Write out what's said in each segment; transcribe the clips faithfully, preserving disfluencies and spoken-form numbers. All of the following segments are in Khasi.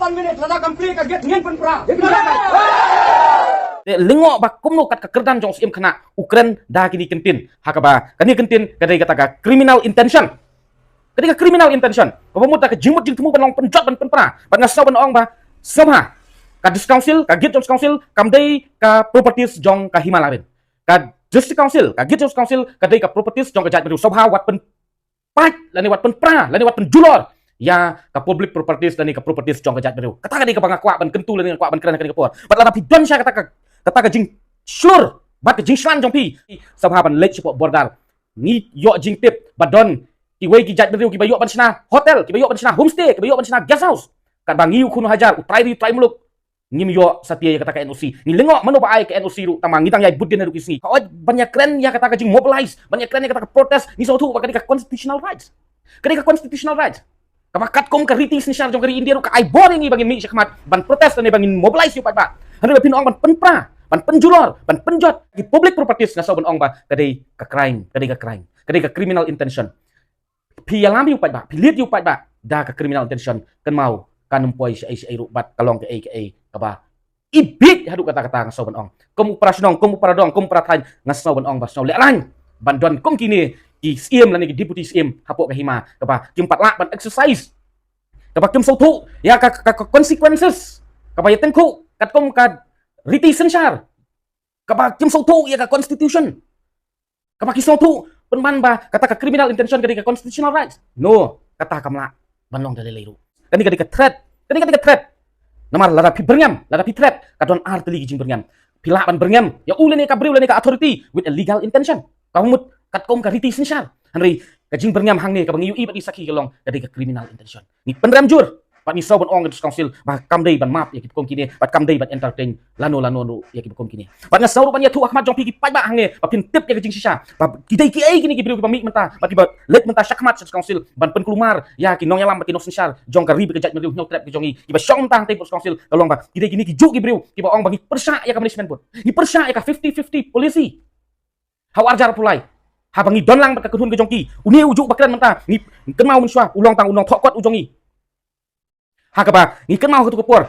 One minute, lada kam plie ka gate ngin pynpra. Te lyngngoh ba kumno kat ka kyrdan jong u Syiem Khynnah u kren da kine ki kyntien. Ha kaba kane ka kyntien ka dei kata ka criminal intention. Ka dei ka criminal intention. Kaba mut da ka jingmut jingthmu ban long pynjot ban pynpra. Bad nga sngew ban ong ba sngewbha, ka District Council, ka gate jong District Council kam dei ka properties jong ka Hima Langrin. Ka District Council, ka gate jong District Council ka dei ka properties jong ka jaitbynriew. Sngewbha wat pyn pait, lane wat pynpra, lane wat pynjulor ïa ka public properties lane ka properties jong ka jaitbynriew. Kata ka dei kaba nga kwah ban kyntu lane nga kwah ban kren ha kane ka por. Bad lada phi don sha kata ka, kata ka jingshlur bad ka jingshlan jong phi, sngewbha ban leit shapoh border. Ngi ïoh jingtip ba don kiwei ki jaitbynriew kiba ïoh ban shna hotel, kiba ïoh ban shna homestay, kiba ïoh ban shna guest house. Katba ngi u khun u hajar, u trai ri u trai muluk, ngim ïoh satia ïa kata ka N O C. Ngi lyngngoh mano ba ai ka N O C ruh, tangba ngi dang ïai bud dien haduh ki sngi. Hooid, ban ïakren ïa kata ka jingmobilize, ban ïakren ïa kata ka protest, ngi sngewthuh ba ka dei ka constitutional rights. Ka dei ka constitutional rights. Kaba katkum ka riti synshar jong ka ri India ruh ka ai bor ïa ngi ba ngin mih shakhmat ban protest lane ba ngin mobilize ïa u paidbah. Hynrei ba phin ong ban pynpra, ban pynjulor, ban pynjot ki public properties, nga sngew ban ong ba ka dei ka crime, ka dei ka crime, ka dei ka criminal intention. Phi ïalam ïa u paidbah, phi leit ïa u paidbah da ka criminal intention, kynmaw kan ym poi shaei shaei ruh bad ka long kaei kaei kaba ibiej haduh katta katta, nga sngew ban ong. Kum u para shnong, kum u para dong, kum u para thaiñ, nga sngew ban ong ba sngew lehraiñ ban don kum kine ki syiem lane ki deputy syiem hapoh ka hima kaba kim pat lah ban exercise, kaba kim sngewthuh ïa ka, ka, ka consequences kaba ïatyngkhuh katkum ka riti synshar, kaba kim sngewthuh ïa ka constitution, kaba ki sngewthuh pynban ba kata ka criminal intention ka dei ka constitutional rights. No, kata kam lah ban long da lei lei ruh. Kane ka dei ka threat, kane ka dei ka threat. Namar lada phi byrngem, lada phi threat, ka don ar tylli ki jingbyrngem. Phi lah ban byrngem ïa u lane ka briew lane ka authority with a legal intention, ka mut katkum ka riti synshar. Hynrei ka jingbyrngem hangne kaba ngi ïohi bad ngi sakhi ka long ka dei ka criminal intention. Ngi pynrem jur bad ngi sngew ban ong ka District Council ba kam dei ban map ïa kiba kum kine bad kam dei ban entertain lano lano ruh ïa kiba kum kine. Bad nga sngew ruh ban ïathuh ha khmat jong phi ki paidbah hangne ba phin tip ïa ka jingshisha ba ki dei kiei kine ki briew kiba mih mynta bad kiba leit mynta shakhmat sha District Council ban pynkulmar ïa ki nongïalam bad ki nongsynshar jong ka ri bad ka jaitbynriew Hynñiewtrep ka jong ngi kiba shong mynta hangtei bad District Council, ka long ba ki dei kine ki juh ki briew kiba ong ba ngi pyrshah ïa ka management board, ngi pyrshah ïa ka fifty fifty policy ha u arhajar arphew lai. Haba ngi don lang bad ka kynhun ka jong ki, une u juh ba kren mynta, ngi kynmaw mynshuwa u long tang u nongthoh kot u jong ngi. Ha kaba ngi kynmaw ha katu ka por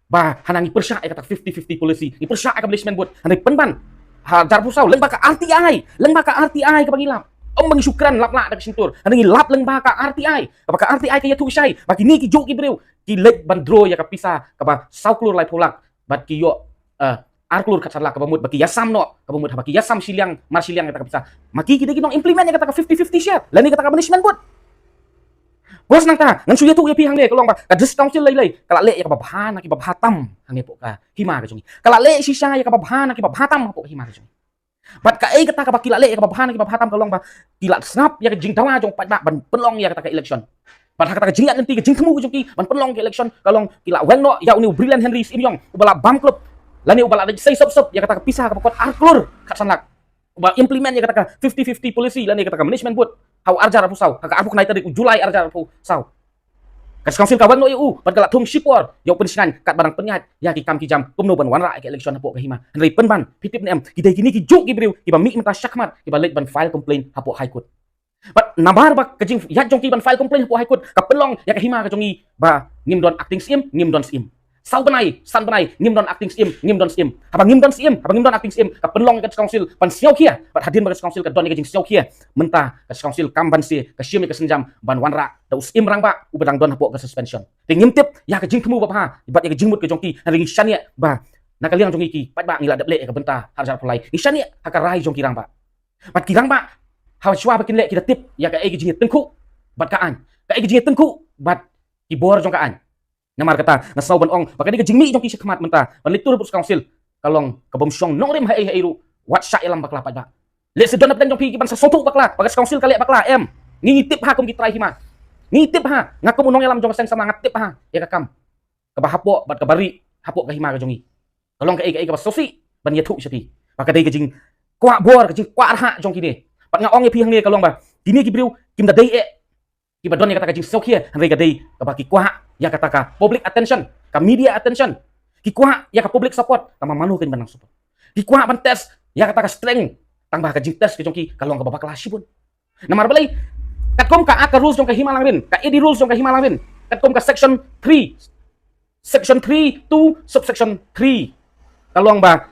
ba hana ngi pyrshah ïa kata fifty fifty policy, ngi pyrshah ïa ka management board. Hynrei pynban ha arhajar arphew saw, lyngba ka R T I, lyngba ka R T I kaba ngi lap, ym ba ngi shu kren lap lah da ka shyntur, hynrei ngi lap lyngba ka R T I, kaba ka R T I ka ïathuh shai ba kine ki juh ki briew ki leit ban draw ïa ka pisa kaba saw klur laiphew lak bad ki ïoh, eh, ar klur khatsan lak, kaba mut ba ki ïasam noh, kaba mut haba ki ïasam shiliang mar shiliang ïa kata ka pisa, ma ki ki dei ki nong implement ïa kata ka fifty fifty share lane kata ka management board. Bos, nangta ngan shu ïathuh ïa phi hangne, ka long ba ka District Council lei lei ka la leh ïa kaba bha na kiba bha tam hangne hapoh ka hima ka jong ngi, ka la leh shisha ïa kaba bha na kiba bha tam hapoh ka hima ka jong ngi. Bad kaei kata kaba ki la leh ïa kaba bha na kiba bha tam, ka long ba ki la sngap ïa ka jingdawa jong u paidbah ban pynlong ïa kata ka election. Bad ha kata ka jingïaid lynti, ka jingthmu ka jong ki ban pynlong ka election, ka long ki la weng noh ïa une u Brilliant Henry Syiem Ïong uba la bam klop lane uba la dei sei sop sop ïa kata ka pisa kaba kot ar klur khatsan lak, uba implement ïa kata ka fifty fifty policy lane kata ka management board ha u arhajar arphew saw, ha ka arphew khyndai tarik u July arhajar arphew saw. Ka District Council ka weng noh ïa u bad ka la thung shipor ïa u pynshngaiñ katba dang pynïaid ïa ki kam ki jam kumno ban wanrah ïa ka election hapoh ka hima. Hynrei pynban, phi tip ne em, ki dei kine ki juh ki briew kiba mih mynta shakhmat kiba leit ban file complaint hapoh High Court. Bad namar ba ka jingïaid jong ki ban file complaint hapoh High Court ka pynlong ïa ka hima ka jong ngi ba ngim don acting syiem, ngim don syiem. Saw bnai, san bnai ngim don acting syiem, ngim don syiem. Haba ngim don syiem, haba ngim don acting syiem, ka pynlong ïa ka District Council ban sngewkhia. Bad hadien ba ka District Council ka don ïa ka jingsngewkhia, mynta ka District Council kam banse, ka shim ïa ka sienjam ban wanrah da u Syiem Rangbah uba dang don hapoh ka suspension. Te ngim tip ïa ka jingthmu ba bha bad ïa ka jingmut ka jong ki, hynrei ngi shaniah ba na ka liang jong ngi ki paidbah ngi la dep leh ïa ka bynta ha arhajar arphew lai, ngi shaniah ha ka rai jong ki rangbah. Bad ki rangbah ha shuwa ba kin leh ki da tip ïa kaei ka jingïatyngkhuh bad ka aiñ, kaei ka jingïatyngkhuh bad ki bor jong ka aiñ. Namar kata nga sngew ban ong ba ka dei ka jingmih jong ki shakhmat mynta ban leit tur bad District Council, ka long ka bym shong nongrim haei haei ruh. Wat shah ïalam bakla paidbah. Lehse don na pdeng jong phi ki ban sa sngewthuh bakla ba ka District Council ka leh bakla, em. Ngi, ngi tip ha kum ki trai hima. Ngi tip ha, nga kum u nongïalam jong ka seng samla nga tip ha ïa ka kam kaba hapoh bad kaba rieh hapoh ka hima ka jong ngi. Ka long kaei kaei kaba sngewsih ban ïathuh sha phi ba ka dei ka jingkwah bor, ka jingkwah arhah jong kine. Bad nga ong ïa phi hangne, ka long ba kine ki briew kim da dei eh kiba don ïa kata ka jingsngewkhia, hynrei ka dei kaba ki kwah ïa kata ka public attention, ka media attention. Ki kwah ïa ka public support, tangba mano kein ban nang support? Ki kwah ban test ïa kata ka strength, tangba ka jingtest ka jong ki ka long kaba bakla shibun. Namar balei? Katkum ka, ka rules jong ka Hima Langrin, ka A D rules jong ka Hima Langrin, katkum ka section three, Section three two subsection three ka long ba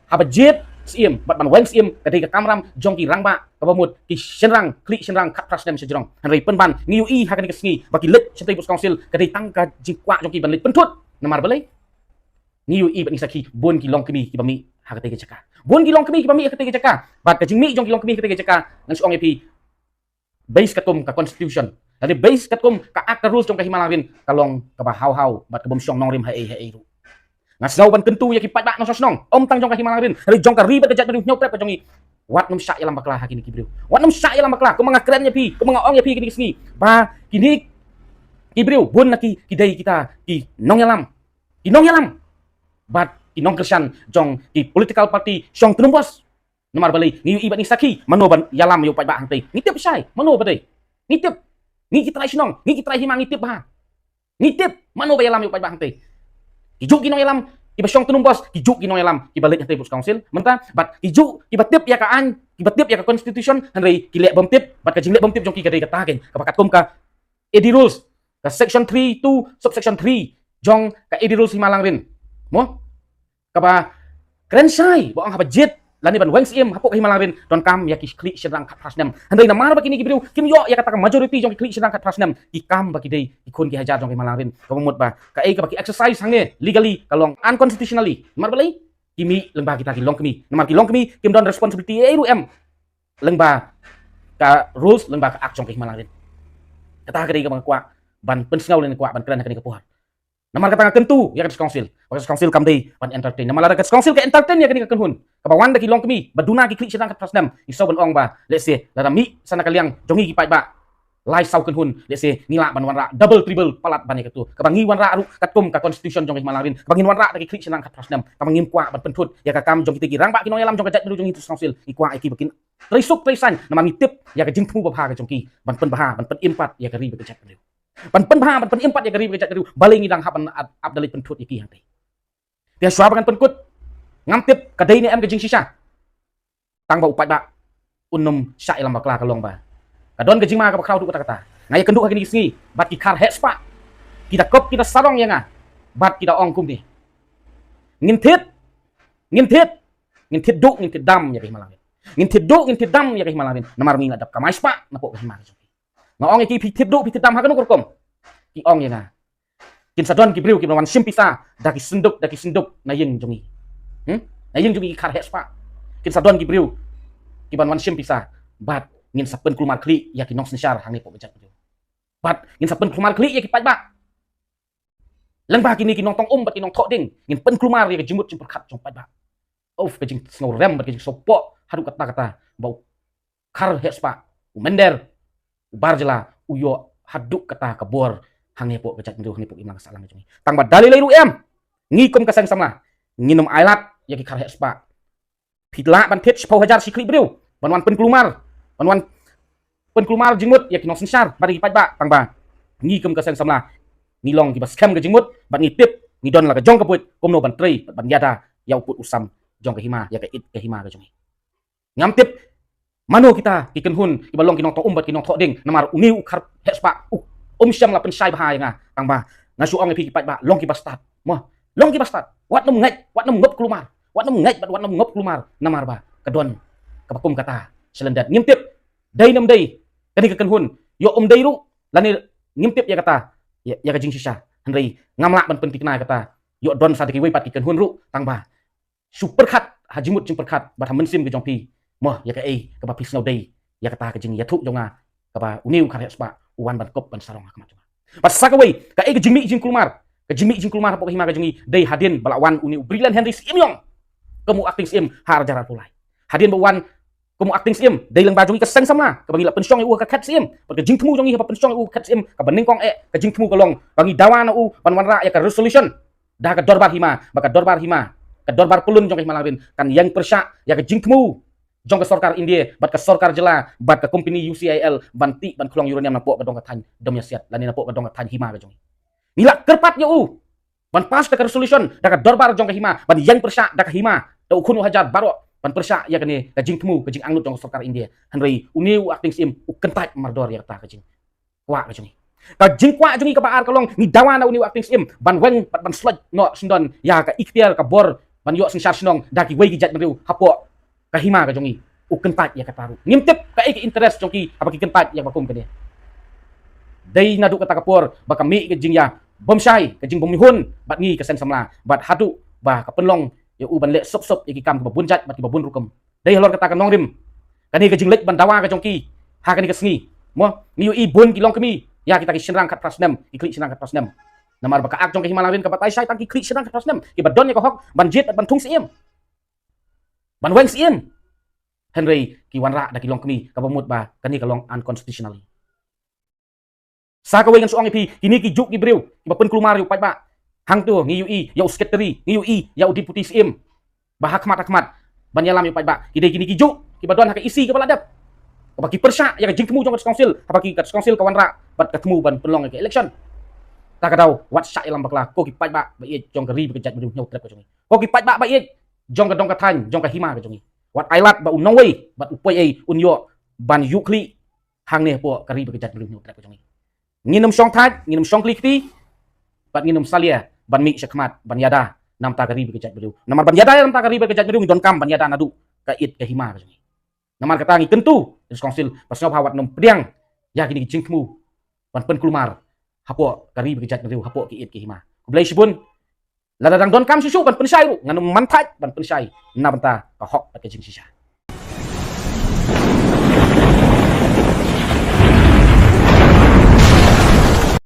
haba jied Syiem bad ban weng Syiem ka dei ka kamram jong ki rangbah kaba mut ki shynrang khlieh shynrang khatphra snem sha jrong. Hynrei pynban ngi ïohi ha kane ka sngi ba ki leit sha District Council ka dei tang ka jingkwah jong ki ban leit pynthut. Namar balei? Ngi ïohi bad ngi sakhi bun ki longkmie kiba mih ha katei ka jaka. Bun ki longkmie kiba mih ha katei ka jaka. Bad ka jingmih jong ki longkmie ha katei ka jaka, ngan shu ong ïa phi, base katkum ka constitution, lane base katkum ka act ka rules jong ka Hima Langrin, ka long kaba haw haw bad ka bym shong nongrim haei haei ruh. Nga sngew ban kyntu ïa ki paidbah nongshong shnong, ym tang jong ka Hima Langrin, hynrei jong ka ri bad ka jaitbynriew hynñiewtrep ka jong ngi. Wat nym shah ïalam bakla ha kine ki briew. Wat nym shah ïalam bakla, kumba nga kren ïa phi, kumba nga ong ïa phi kine ki sngi, ba kine ki briew bun na ki, ki dei kita ki nongïalam, ki nongïalam bad ki nongkyrshan jong ki political party shong tnum bos. Namar balei? Ngi ïohi bad ngi sakhi, mano ban ïalam ïa u paidbah hangtei? Ngi tip shai mano ba dei. Ngi tip. Ngi ki trai shnong, ngi ki trai hima ngi tip bha. Ngi tip mano ba ïalam ïa u paidbah hangtei. Ki juh ki nongïalam kiba shong tnum bos, ki juh ki nongïalam kiba leit hangtei District Council mynta, bad ki juh kiba tip ïa ka aiñ, kiba tip ïa ka constitution, hynrei ki leh bym tip, bad ka jingleh bym tip jong ki ka dei kata keiñ, kaba katkum ka A D rules, ka section three two subsection three jong ka A D rules Hima Langrin. Mo? Kaba kren shai ba ong haba jied lane ban weng Syiem hapoh ka Hima Langrin donkam ïa ki khlieh shynrang khatphra snem. Hynrei namar ba kine ki briew kim ïoh ïa kata ka majority jong ki khlieh shynrang khatphra snem, ki kam ba ki dei ki khun ki hajar jong ka Hima Langrin, kaba mut ba kaei kaba ki exercise hangne legally ka long unconstitutionally. Namar balei? Ki mih lyngba kita ki longkmie. Namar ki longkmie kim don responsibility ei ruh em lyngba ka rules, lyngba ka act jong ka Hima Langrin. Kata ka dei kaba nga kwah ban pynsngew lane kwah ban kren ha kane ka por. Namar kata nga kyntu ïa ka District Council, ba ka District Council kam dei ban entertain. Namar lada ka District Council ka entertain ïa kane ka kynhun kaba wan da ki longkmie ba duna ki khlieh shynrang khatphra snem, ngi sngew ban ong ba lehse lada mih sa na ka liang jong ngi ki paidbah lai saw kynhun, lehse ngi lah ban wanrah double triple palat ban ïa katu. Kaba ngi wanrah ruh katkum ka constitution jong ka Hima Langrin, kaba ngin wanrah da ki khlieh shynrang khatphra snem, kaba ngim kwah ban pynthut ïa ka kam jong kita ki rangbah ki nongïalam jong ka jaitbynriew jong ngi District Council. Ngi kwah ïa ki ba kin trei suk trei saiñ namar ngi tip ïa ka jingthmu babha ka jong ki ban pynbha, ban pynim pat ïa ka ri bad ka jaitbynriew. Ban pynbha, ban pynim pat ïa ka ri bad ka jaitbynriew. Balei ngi dang hap ban ap, ap da leit pynthut ïa ki hangtei? Te shuwa ba ngan pynkut, ngam tip ka dei ne em ka jingshisha. Tang ba u paidbah un nym shah ïalam bakla ka long ba ka don ka jingma kaba khraw haduh katta katta. Nga ïakynduh ha kine ki sngi bad ki khar heh spah, ki da kop ki da sarong ïa nga, bad ki da ong kumne: Ngin thied, ngin thied, ngin thied duh, ngin thied dam ïa ka Hima Langrin. Ngin thied duh, ngin thied dam ïa ka Hima Langrin. Namar ngi la dap kamai spah napoh ka hima ka jong ki. Nga ong ïa ki, phi thied duh, phi thied dam ha kano ka rukom? Ki ong ïa nga, kin sa don ki briew kiban wan shim pisa da ki synduk, da ki synduk na ïing jong ngi. Hmm? Na ïing jong ngi ki khar heh spah. Kin sa don ki briew kiban wan shim pisa. Bad ngin sa pynkulmar khlieh ïa ki nongsynshar hangne hapoh ka jaitbynriew. Bad ngin sa pynkulmar khlieh ïa ki paidbah. Lyngba kine ki nongtong um bad ki nongthoh dieng, ngin pynkulmar ïa ka jingmut jingpyrkhat jong u paidbah. Uf, ka jingsngewrem bad ka jingsngewpoh haduh katta katta ba u khar heh spah, u mynder, u bar jylla, u ïoh haduh katta ka bor hangne hapoh ka jaitbynriew, hangne hapoh ka imlang ka sahlang ka jong ngi. Tang ba da lei lei ruh em, ngi kum ka seng samla ngin ym ailad ïa ki khar heh spah. Phi lah ban thied shiphew hajar shi khlieh briew ban wan pynkulmar, ban wan pynkulmar jingmut ïa ki nongsynshar bad ïa ki paidbah, tang ba ngi kum ka seng samla ngi long kiba skhem ka jingmut bad ngi tip, ngi don la ka jong ka buit kumno ban trei bad ban ïada ïa u pud u sam jong ka hima, ïa ka it ka hima ka jong ngi. Ngam tip mano kita ki kynhun kiba long ki nongtong um bad ki nongthoh dieng, namar une u khar heh spah u ym shym la pynshai bha ïa nga. Tang ba nga shu ong ïa phi ki paidbah, long kiba stad. Mo, long kiba stad. Wat nym ngeit, wat nym ngop kulmar. Wat nym ngeit bad wat nym ngop kulmar namar ba ka don kaba kum kata sha lyndet. Ngim tip dei ne ym dei kane ka kynhun, ïoh ym dei ruh lane ngim tip ïa kata, ïa, ïa ka jingshisha. Hynrei ngam lah ban pynthikna ïa kata. Ïoh don sa da kiwei pat ki kynhun ruh, tang ba shu pyrkhat ha jingmut jingpyrkhat bad ha mynsiem ka jong phi. Mo, ïa kaei kaba phi sngew dei ïa kata ka jingïathuh jong nga kaba une u khar heh spah u wan ban kop ban sarong ha khmat jong nga. Bad sa kawei, kaei ka jingmih jingkulmar, ka jingmih jingkulmar hapoh ka hima ka jong ngi dei hadien ba la wan une u Brilliant Henry Syiem Iong kum u acting Syiem ha ar hajar arphew lai. Hadien ba u wan kum u acting Syiem, dei lyngba jong ngi ka seng samla kaba ngi la pynshong ïa u ha ka khet Syiem. Bad ka jingthmu jong ngi haba pynshong ïa u ha ka khet Syiem, kaba nyngkong eh ka jingthmu ka long ba ngi dawa na u ban wanrah ïa ka resolution da ka dorbar hima, ba ka dorbar hima, ka dorbar pyllun jong ka Hima Langrin kan ïeng pyrshah ïa ka jingthmu jong ka sorkar India bad ka sorkar jylla bad ka kompani U C I L ban tih ban khlong uranium napoh ka dong ka thaiñ Domiasiat lane napoh ka dong ka thaiñ hima ka jong ngi. Ngi la kyrpad ïa u ban pass da ka resolution da ka dorbar jong ka hima ban ïeng pyrshah da ka hima, da u khun u hajar baroh, ban pyrshah ïa kane ka jingthmu, ka jingangnud jong ka sorkar India. Hynrei une u acting Syiem u kyntait mardor ïa kata ka jingkwah ka jong ngi. Ka jingkwah jong ngi kaba ar ka long, ngi dawa na une u acting syiem ban weng bad ban slot noh syndon ïa ka ikhtiar ka bor ban ïoh synshar shnong da kiwei ki jaitbynriew hapoh ka hima ka jong ngi. U kyntait ïa kata ruh. Ngim tip kaei ka interest jong ki haba ki kyntait ïa kaba kum kane. Dei naduh kata ka por ba ka mih ka jingïa bym shai, ka jingbym mihun bad ngi ka seng samla, bad haduh ba ka pynlong ïa u ban leh sop sop ïa ki kam kiba bun jait bad kiba bun rukom. Dei halor kata ka nongrim kane ka jingleit ban dawa ka jong ki ha kane ka sngi. Mo, ngi ïohi bun ki longkmie ïa kita ki shynrang khatphra snem, ki khlieh shynrang khatphra snem. Namar ba ka Act jong ka Hima Langrin ka batai shai tang ki khlieh shynrang khatphra snem kiba don ïa ka hok ban jied bad ban thung syiem, ban weng syiem. Hynrei ki wanrah da ki longkmie kaba mut ba kane ka long unconstitutional. Sa kawei ngan shu ong ïa phi, kine ki juh ki briew kiba pynkulmar ïa u paidbah. Hangto ngi ïohi ïa u secretary, ngi ïohi ïa u deputy syiem ba ha khmat ha khmat ban ïalam ïa u paidbah. Ki dei kine ki juh kiba don ha ka E C kaba la dep, kaba ki pyrshah ïa ka jingthmu jong ka District Council haba ki, ka District Council ka wanrah bad ka thmu ban pynlong ïa ka election. Ta ka daw wat shah ïalam bakla, ko ki paidbah ba ïeit jong ka ri bad ka jaitbynriew Hynñiewtrep ka jong ngi, ko ki paidbah ba ïeit jong ka dong ka thaiñ jong ka hima ka jong ngi. Wat ai lad ba u nongwei bad u poi ei un ïoh ban ïuh khlieh hangne hapoh ka ri bad ka jaitbynriew Hynñiewtrep ka jong ngi. Ngin ym shong thait, ngin ym shong khlieh kti bad ngin ym salia ban mih sha khmat ban ïada na ka bynta ka ri bad ka jaitbynriew. Namar ban ïada na ka bynta ka ri bad ka jaitbynriew ngi donkam ban ïada naduh ka ïit ka hima ka jong ngi. Namar kata ngi kyntu District Council ba sngewbha wat nym pdiang ïa kine ki jingthmu ban pynkulmar hapoh ka ri bad ka jaitbynriew, hapoh ka ïit ka hima. Khublei shibun. Lada dang donkam shuh shuh ban pynshai ruh, ngan ym man thait ban pynshai na ka bynta ka hok bad ka jingshisha.